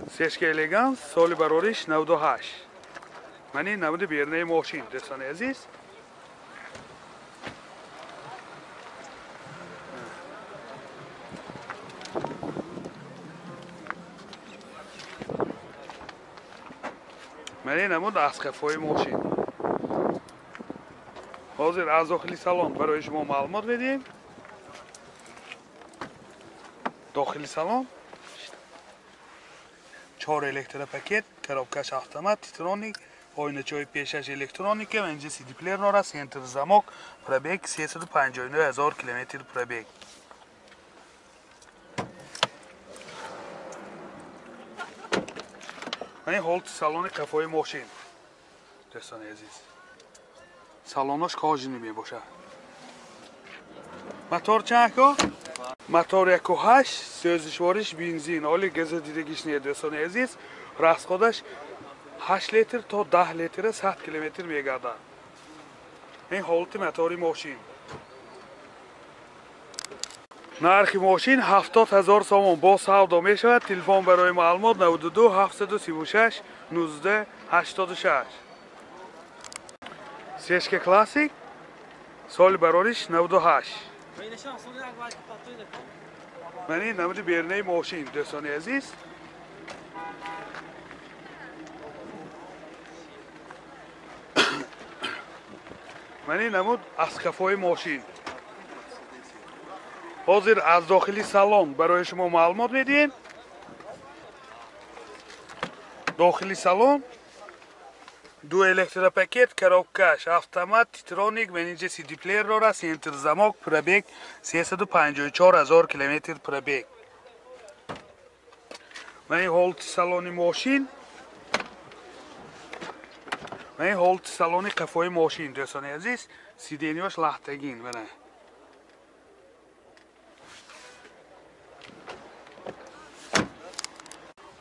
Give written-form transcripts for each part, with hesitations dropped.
Сешка Элеганс, соли барориш 98. Мани намуди бернаи мошин, дӯстони азиз. Мани намуд аз қафои мошин. Ҳозир аз дохили салон барои шумо маълумот медиҳем. Дохили салон 4 электропакет, коробкаш автомат, титроник, оиначаҳои пешаш электроника ва инҷа CD плеер дорад, центр замок, пробег 359 000 километр пробег. Мани ҳолати салони қафои мошин, дӯстони азиз. Салонош кожини мебошад. Мотор чанд ко? Мотор 1.8, сӯзишвориш бензин, оли газа дидагиш не, дӯстони азиз. Расходаш 8 литр то 10 литр 100 километр мегардад. Ин ҳолати мотори мошин. Нархи мошин 70 000 сомон бо савдо мешавад. Телефон барои маълумот 92 736 19 86. Сешка Классик, соли барориш 98. Мани намуди бернаи мошин, дӯстони азиз. Мани намуд аз қафои мошин. Ҳозир аз дохили салон барои шумо маълумот медиҳем. Дохили салон ду электропакет, коробкаш автомат, титроник, менеҷер CD плеер дорад, центр замок, пробег 354 000 километр пробег. Мани ҳолати салони мошин. Мани ҳолати салони қафои мошин, дӯстони азиз. Сидениёш лахтагин, мана.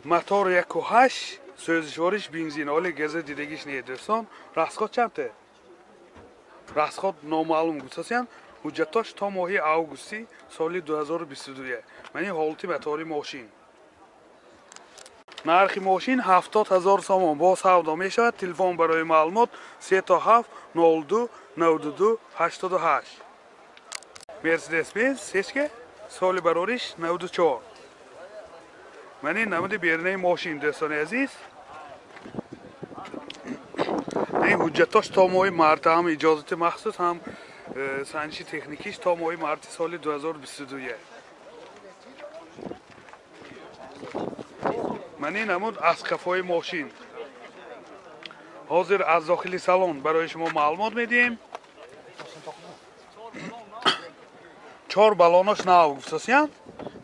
Мотор 1.8, сӯзишвориш бензин, оли газа дидагиш не, дӯстон. Расход чандта? Расход номаълум гуфтасян. Ҳуҷҷатош то моҳи августи соли 2022. Мани ҳолати мотори мошин. Нархи мошин 70 000 сомон бо савдо мешавад. Телефон барои маълумот 37 02 92 88. Мерседес Бенз сешка, соли барориш 94. Мани намуди бернаи мошин, дӯстони азиз. Ин ҳуҷҷатош то моҳи март, ҳам иҷозати махсус, ҳам санҷиши техникиш то моҳи марти соли 2022. Мани намуд аз қафои мошин. Ҳозир аз дохили салон барои шумо маълумот медиҳем. 4 балонош нав гуфтасян.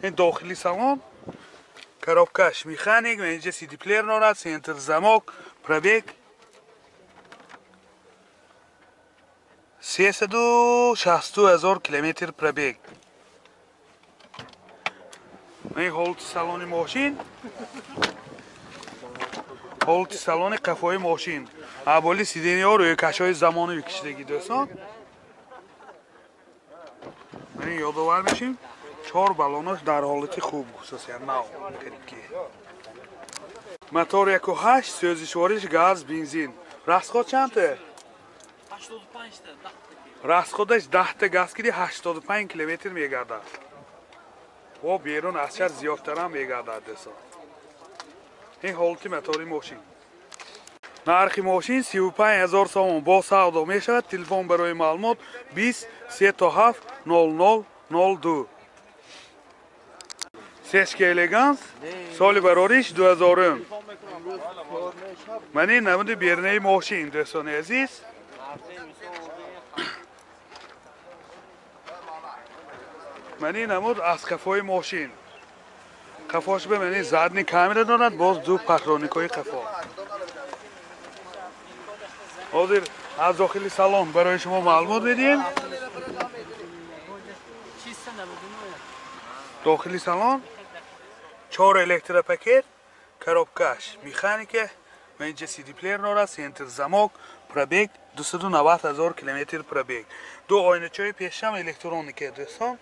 Ин дохили салон, коробкаш механик, менеҷер CD плеер дорад, центр замок, пробег 362 000 километр пробег. Ин ҳолати салони мошин, ҳолати салони қафои мошин. Аболи сидениҳо рӯйкашҳои замонавӣ кишидагӣ, дӯстон. Ман ёдовар мешим, 4 балонош дар ҳолати хуб, хусусан нав қариб. Мотор 1.8, сӯзишвориш газ, бензин. Расход чандта? 85 та, 10 та. Расходаш 10 та газ киди 85 километр мегардад. Во берун аз шаҳр зиёдтарам мегардад, дӯстон. Ин ҳолати мотори мошин. Нархи мошин 35 000 сомон бо савдо мешавад. Телефон барои маълумот 20 37 00 02. Сешка Элеганс, соли барориш 2000. Мани намуди бернаи мошин, дӯстони азиз. Мани намуд аз қафои мошин. Қафош ба мани задни камера дорад, боз ду патроникҳои қафо. Ҳозир аз дохили салон барои шумо маълумот медиҳем. Дохили салон 4 электропакет, коробкаш механика, менеҷер CD плеер дорад, центр замок, пробег 290 000 километр пробег. Ду оиначаҳои пешам электроника, дӯстон.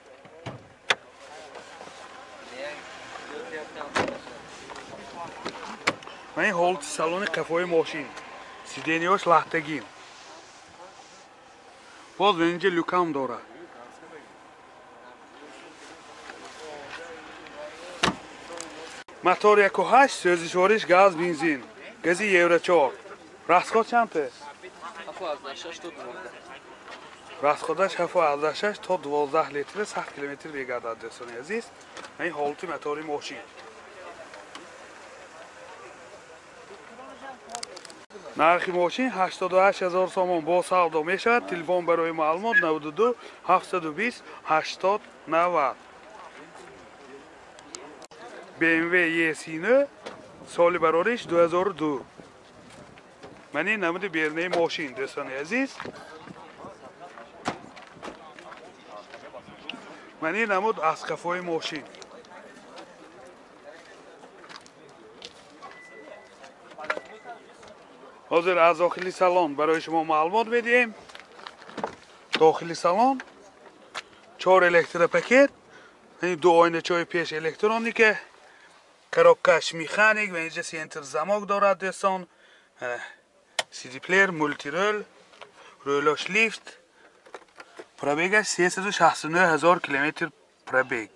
Ва ин ҳолати салони қафои мошин. Сиденияш лахтагин. Боз инҷа люкам дорад. Мотор 1.8, сӯзишвориш газ, бензин. Гази Евро 4. Расход чанд? 7.6 то 12. Расходаш 7.6 то 12 литр 100 километр мегардад, дӯстони азиз. Ин ҳолати мотори мошин. Нархи мошин 88 000 сомон бо савдо мешавад. Телефон барои маълумот 92 720 80 90. BMW E39 соли барориш 2002. Ман ин намуди берунаи мошин, дӯстони азиз. Ман ин намуд аз қафои мошин. Ҳозир аз дохили салон барои шумо маълумот медиҳем. Дохили салон 4 электропакет, ду оиначаҳои пеш электроника, коробкаш механик ва инҷа центр замок дорад, дӯстон. CD плеер, мултирол, рӯлош лифт. Пробегаш 369 000 километр пробег.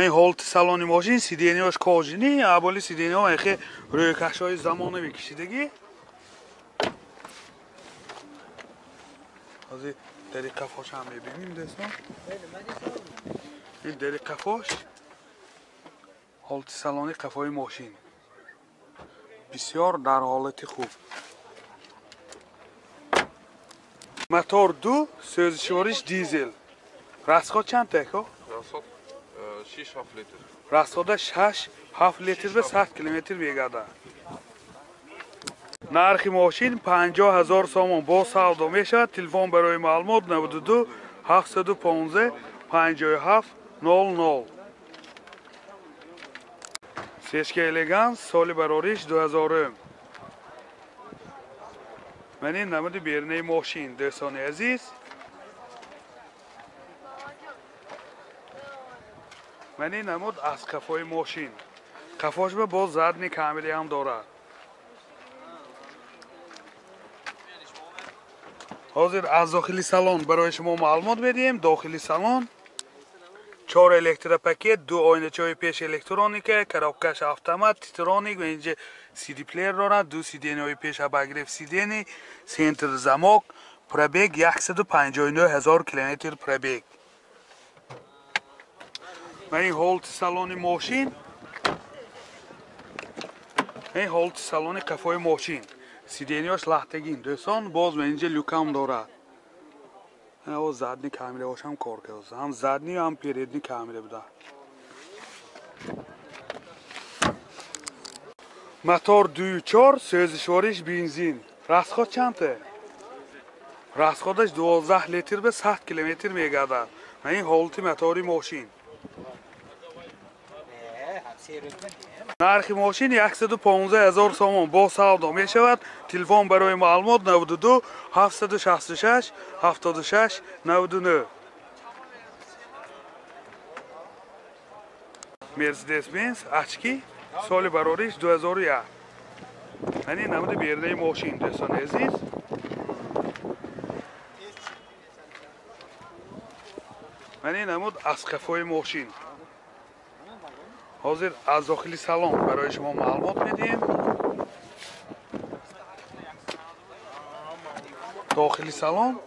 Ин ҳолати салони мошин, сиденияш кожини, аболи сиденияҳо эхе рӯйкашҳои замонавӣ кишидагӣ. Ҳозир дари қафош ҳам мебинем, дӯстон. Ин дари қафош, ҳолати салони қафои мошин бисёр дар ҳолати хуб. Мотор 2, сӯзишвориш дизел. Расход чанд тако? Расход 6-7 литр. Расхода 6-7 литр ба 100 километр мегардад. Нархи мошин 50 000 сомон бо савдо мешавад. Телефон барои маълумот 92 715 57 00. Сечка Элеганс соли барориш 2000. Ман ин намуди берунаи мошин, дӯстони азиз. Ман ин намуд аз қафои мошин. Қафош ба боз задни камери ҳам дорад. Ҳозир аз дохили салон барои шумо маълумот медиҳем. Дохили салон 4 электропакет, 2 оиначаҳои пеш электроника, коробкаш автомат, титроник ва инҷа CD плеер дорад, 2 сиденияҳои пеш обогрев сидени, центр замок, пробег 159 000 километр пробег. Ва ин ҳолати салони мошин, ин ҳолати салони қафои мошин. Сиденияш лахтагин, дӯстон, боз ва инҷа люкам дорад. О задни камераҳош ҳам кор кардааст. Ҳам задни ҳам передни камера буда. Мотор 2.4, сӯзишвориш бензин. Расход чанд? Расходаш 12 литр ба 100 километр мегардад. Ин ҳолати мотори мошин. Нархи мошин 115 000 сомон бо савдо мешавад. Телефон барои маълумот 92 766 76 99. Mercedes-Benz Achki соли барориш 2001. Ман ин намуди берунаи мошин, дӯстони азиз. Ман ин намуд аз қафои мошин. Ҳозир аз дохили салон барои шумо маълумот медиҳем. Дохили салон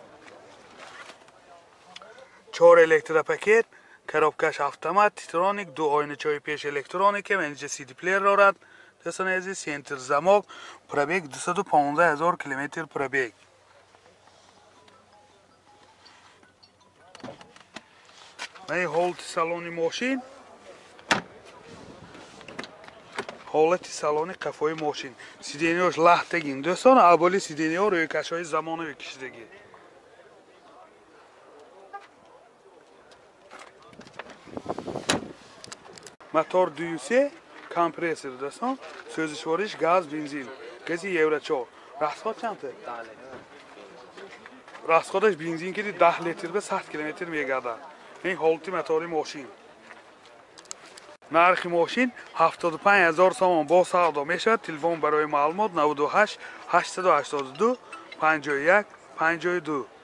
4 электропакет, коробкаш автомат, титроник, 2 оиначаҳои пеш электроника, инҷа CD плеер дорад. Дӯстони азиз, центр замок, пробег 215 000 километр пробег. Ин ҳолати салони мошин, ҳолати салони қафои мошин. Сиденияш лахтагин, дӯстон, аболи сиденияҳо рӯйкашҳои замонавӣ кишидагӣ. Мотор 2.3 компрессор, дӯстон, сӯзишвориш газ, бензин, гази Евро 4. Расход чанд? Расходаш бензин киди 10 литр ба 100 километр мегардад. Ин ҳолати мотори мошин. Нархи мошин 75 ҳазор сомон, бо савдо мешавад. Телефон барои маълумот: 98 882 51 52.